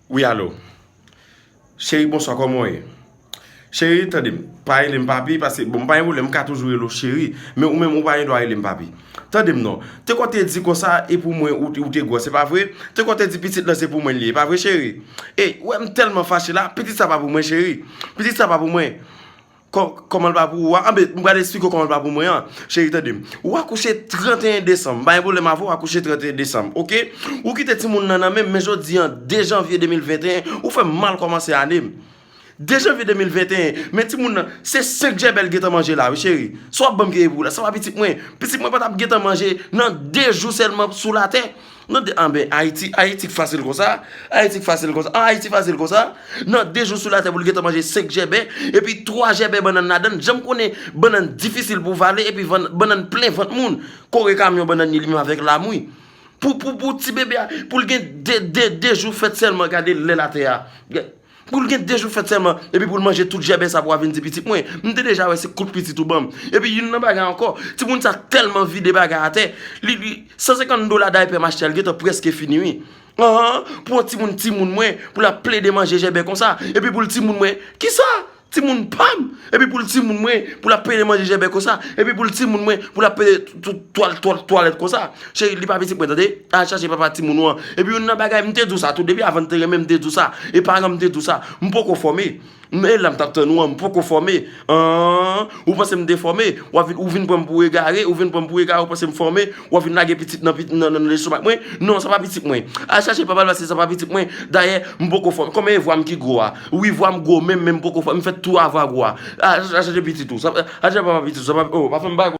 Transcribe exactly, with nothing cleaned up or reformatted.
Wi, alo. Cheri, bonswa, kòman w ye? Cheri, tande m, pa rele m papi, paske, bon, m pa gen pwoblèm, m ka toujou rele w cheri, men ou menm, ou pa gen dwa rele m papi. Tande m non, te kwè w te di konsa, e pou mwen, ou, ou te gwòs, se pa vre? Te kwè w te di pitit lan se pou mwen li ye, pa vre, cheri? E, ou wè m tèlman fache la, pitit sa pa pou mwen, cheri. Pitit sa pa pou mwen. Kò-, kòman l pa pou ou a? Anben, m pral eksplike w kòman l pa pou mwen an. Cheri, tande m. Ou akouche trannteyen desanm. M pa gen pwoblèm avè w, ou akouche trannteyen desanm, oke? Ou kite timoun nan nan men m, men jodi an, de janvye de mil venteyen, ou fè m mal kòmanse ane m. De janvye de mil venteyen, men timoun nan, se senk jèbè l gentan manje la, wi, cheri. Sa w ap ban m kenbe pou ou la, sa pa pitit mwen. Pitit mwen pa t ap gentan manje nan de jou sèlman sou latè. Nan de, anben, Ayiti, Ayiti k fasil konsa. Ayiti k fasil konsa. An Ayiti fasil konsa. Nan de jou sou latè pou l gentan manje senk jèbè, epi twa jèbè bannann ladan l. Jan m konnen bannann difisil pou vale, epi vann-, bannann plen vant moun. Kore kamyon bannann li, li menm avèk lam, wi. Pou, pou, pou ti bebe a, pou l gen de, de, de jou fèt sèlman, gade lè latè a. Pou l gen de jou fèt sèlman, epi pou l manje tout jèbè sa pou w a vin di pitit mwen. M te deja wè se kout pitit ou ban m. Epi youn nan bagay ankò, timoun sa tèlman vide bagay atè, li, li, san senkant dola daypè m achte a, l gentan prèske fini, wi. Anhan, pou yon timoun, timoun mwen, pou l ap plede manje jèbè konsa, epi pou l timoun mwen, kisa? Timoun pa m, epi pou l timoun mwen, pou l ap plede manje jèbè konsa, epi pou l timoun mwen, pou l ap plede t-, t-, twal-, twal-, twalèt konsa. Cheri, li pa pitit mwen, tande? Al chache papa timoun ou an. Epi youn nan bagay, m te di w sa tou, depi avan n te renmen, m te di w sa. E paran m te di w sa. M poko fòme. M, e la m t ap tann ou an, m poko fòme. An, ou panse m te fòme? W ap vin, ou vin pran m pou egare, ou vin pran m pou egare, ou panse m fòme? W ap vin lage pitit nan, pit-, nan, nan, nan lestomak mwen? Non, sa pa pitit mwen. Al chache papa l, paske sa pa pitit mwen. Dayè, m poko fòme. Kòman e vwa m ki gwo a? Wi, vwa m gwo, men, men m poko fòme. M fè tou a vwa gwo a. Al, al chache pitit ou. Sa, al chache papa pitit ou. Sa pa, oh, pa fè m bagay.